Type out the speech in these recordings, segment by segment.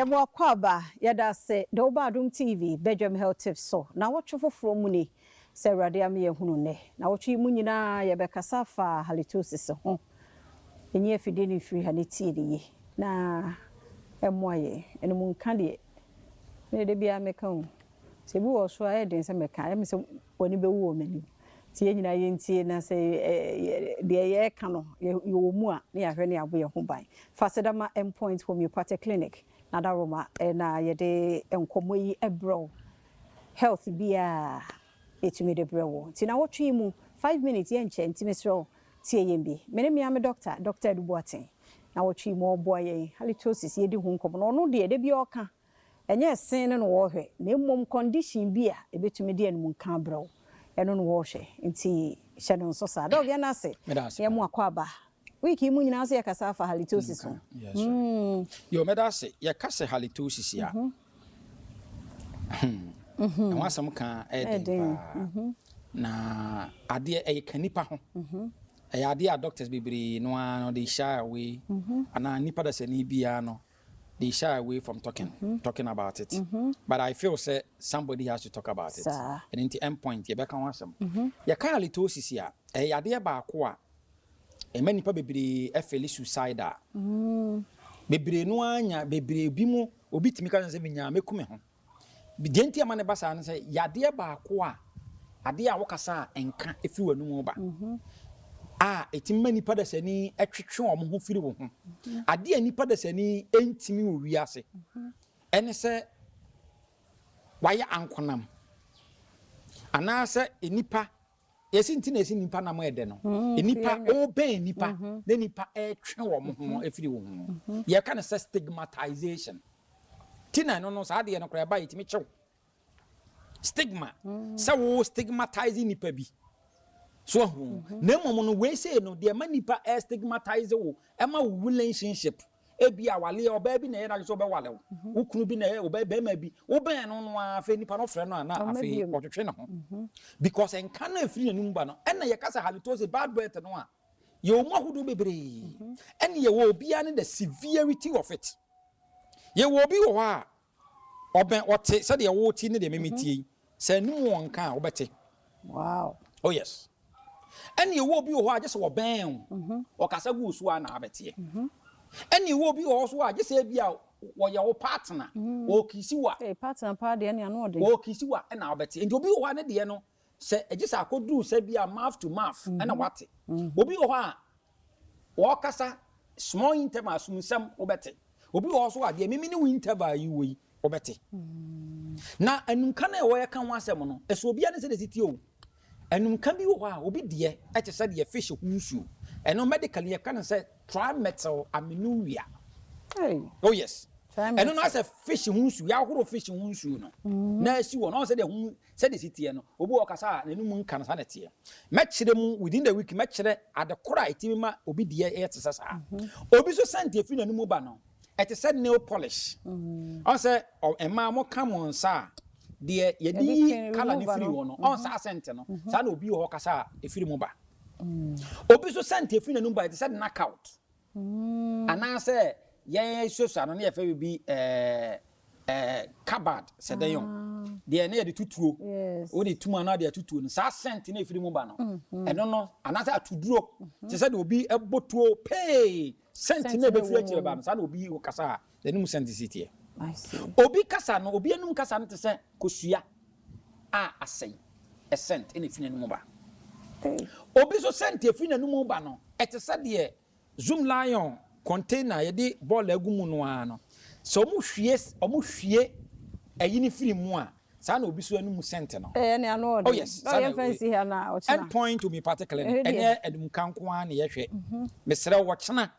Yɛma wo akwaaba, yɛda ase dɛ woba Adom TV Badwam Health Tips so. Nawɔtwe foforɔ mu ni, sɛ Awurade ama yɛahunu nnɛ. Nawɔtwe yi mu nyinaa yɛbɛkasa afa halitosis ho. Nyi afidie no mfiri ha na tie no yie na ɛmmoa yɛn. Ɛno mu nka deɛ, me deɛ da biara meka o, sɛ ebi wɔ so a ɛyɛ den sɛ mɛka, ɛyɛ me sɛ w'ani bɛwu wɔ m'anim. Nti yɛn nyinaa yɛntie na sɛ deɛ yɛreka no yɛwɔ mu a na yɛahwɛ na yɛabɔ yɛn ho ban. Fa aseda ma Endpoint Homeopathic Clinic na Adaworoma na yɛde nkɔmmɔ yi brɛ wo. Health biara yɛtumi de brɛ wo. Nti nawɔtwe yi mu 5 minutes yɛnkyɛ nti mesrɛ wo tie yɛn bi. Me ne me ara me doctor, Doctor Adu Boateng. Nawɔtwe yi mu ɔreboa yɛn halitosis yɛdi ho nkɔmmɔ na ɔno deɛ da biara ɔka Ɛnyɛ ɛsen no na wɔrehwɛ, na mmom condition bi a ɛbɛtumi de animunka abrɛ wo, ɛno na wɔrehwɛ. Nti hyɛ no nso saa. Dɔg, yɛn ase na yɛn mo akwaaba. Week yi mu nyinaa nso yɛkasa afa halitosis ho. Yes, mm. Yo, mɛda ase. Yɛka sɛ halitosis a, ɛho asɛm ka ɛyɛ den paa. Na adeɛ ɛyɛ ka nipa ho. Ɛyɛ adeɛ a doctors bebree no ara no they shy away. Anaa nipa dasani biara no they shy away from talking mm -hmm. talking about it mm -hmm. but I feel sɛ somebody has to talk about it ɛno nti end point yɛbɛka ho asɛm mm -hmm. Yɛka halitosis a, ɛyɛ yadeɛ baako a ɛma nipa bebree ɛfɛli suicidal. Bebree no ara nya bebree bi mu obi tumi ka sɛ menyaa mɛku me ho. Deɛ nti a ɛma no ba saa ne sɛ, yadeɛ baako a, adeɛ a wokasa a nka firi w'anum ba, a ɛtumi ma nnipa dasani twetwe wɔn ho firi wo ho. Adeɛ a nnipa dasani ntumi wɔ wiase ɛne sɛ wayɛ ankonam, anaasɛ nnipa yɛsi nti na yɛsi nnipa nam ɛdɛ no, nnipa ɔbɛn nnipa na nnipa ɛtwe wɔn ho firi wo ho. Yɛka no sɛ stigmatization. Ti na ɛno no saa adeɛ no koraa ɛba yɛtumi kyew. Stigma sɛ wo stigmatize nnipa bi so ahu. Na mmom no wei sei no deɛ ɛma nnipa stigmatize wo, ɛma wo relationship. Ebia awaleɛ, ɔbaa bi na ɛyɛ n'adwene sɛ ɔbɛwale wo, wo kunu bi na ɛyɛ ɔbaa barima bi, wobɛn no no ara afei nipa no frɛ no a na afei ɔtwetwe ne ho. Because nka no a ɛfiri n'anum ba no, ɛna yɛka sɛ halitosis, bad breath no a, yɛwɔ mu ahodoɔ bebree. Ɛne yɛwɔ obiara ne the severity of it. Yɛwɔ obi wɔ hɔ a, Ɔbɛn, ɔte sɛdeɛ wote ne deɛ me metie yi. Sɛ anim wɔ nka a, wobɛte. Wow. Oh yes. Ɛne ɛwɔ obi wɔ hɔ a gye sɛ ɔbɛn wo. Ɔkasa gu wo so a na abɛteɛ. Ɛne ɛwɔ obi wɔ hɔ so a gye sɛ ebi a wɔyɛ wo partner, ɔɔkisi wo a. Hey, partner paa deɛ ɛne ano ɔden. Ɔɔkisi wo a ɛna wobɛte. Nti obi wɔ hɔ a ne deɛ no, sɛ gye sɛ akɔduru sɛ bi a mouth to mouth ɛna wate. Obi wɔ hɔ a Wɔkasa small interval asumsɛm wobɛte. Obi wɔ hɔ so a deɛ mimi ne wo interval yi wɔ yi wobɛte. Na anumka no a ɛwɔ yɛka ho asɛm no, ɛsɛ obiara ne sɛdeɛ ɛsi teɛ o. Anumka bi wɔ hɔ a obi deɛ ɛte sɛ deɛ fish ho nsuo. Ɛno medically yɛka no sɛ trimethylaminuria. Hey. Oh yes. Ɛno no asɛ fish ho nsuo, yɛahoro fish ho nsuo no na asi hɔ no, ɔn sɛdeɛ ho Sɛdeɛ ɛsi teɛ no, obi wɔ hɔ ɔkasa a n'anum nka no, saa na ɛteɛ. Mɛkyerɛ mu within the week, mɛkyerɛ ade korɔ a ɛtumi ma obi deɛ yɛ te sɛ saa. Obi nso scent a ɛfiri n'anum ba no, ɛte sɛ nail polish. Ɔn sɛ mmaa moka mo nsa a, deɛ yɛde yi colour no firi hɔ no, ɔn saa scent no, saa na obi wɔ hɔ ɔkasa a ɛfiri mu ba. Obi nso scent a ɛfiri n'anum ba, ɛte sɛ knockout. Anaasɛ yɛn suasua no na yɛfrɛ biribi ɛɛ ɛɛ kabad sɛ dɛn o deɛ ne yɛde tutuo wode tum anaa deɛ tutuo no saa sɛnt na efiri mu ba no ɛno no anaasɛ atuduro te sɛ deɛ obi ɛbɔ tuo pee sɛnt na ebɛfiri akyire ba no saa na obi kasa a n'anum sɛnt si teɛ. Obi kasa no obi anum kasa no te sɛ kosua a asɛe ɛsɛnt na efiri n'anum ba. Obi nso sɛnt efiri n'anum ba no ɛte sɛ deɛ Zoomlion container a yɛde bɔɔla agu mu no ara no, sɛ wɔhwie wɔhwie ayi no firi mu a, saa na obi so anum scent no. Ɛyɛ nea ano ɔden. Oh yes, saa na yɛmfa nsi ha na ɔkyena. End Point Homeopathic Clinic, ɛnyɛ animka nko ara na yɛhwɛ. Mesrɛ wo, ɔkyena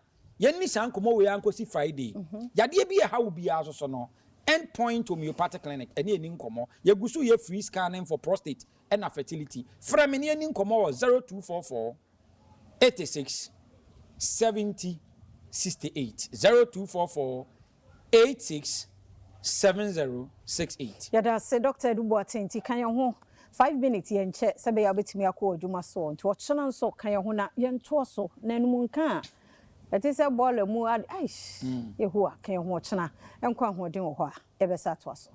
yɛnni saa nkɔmmɔ wei ara nkɔsi Friday. Yadeɛ bi a ɛha wo biara nso so no, End Point Homeopathic Clinic ɛne yɛnni nkɔmmɔ. Yɛgu so yɛ free scanning for prostate ɛna fertility. Frɛ me na yɛnni nkɔmmɔ wɔ 0244 86 70 68 0244 86 70 68. Yɛda ase Doctor Adu Boateng nti ka yɛn ho 5 minutes yɛnkyɛ sɛ ɛbɛyɛ a wobɛtumi akɔ w'adwuma soɔ nti ɔkyena nso ka yɛn ho na yɛntoa so na anum nka a Ɛte sɛ bɔɔla mu ade, eish, Yehowa, ka yɛn ho ɔkyena, nkwa ahoɔden wɔ hɔ a, yɛbɛsa atoa so.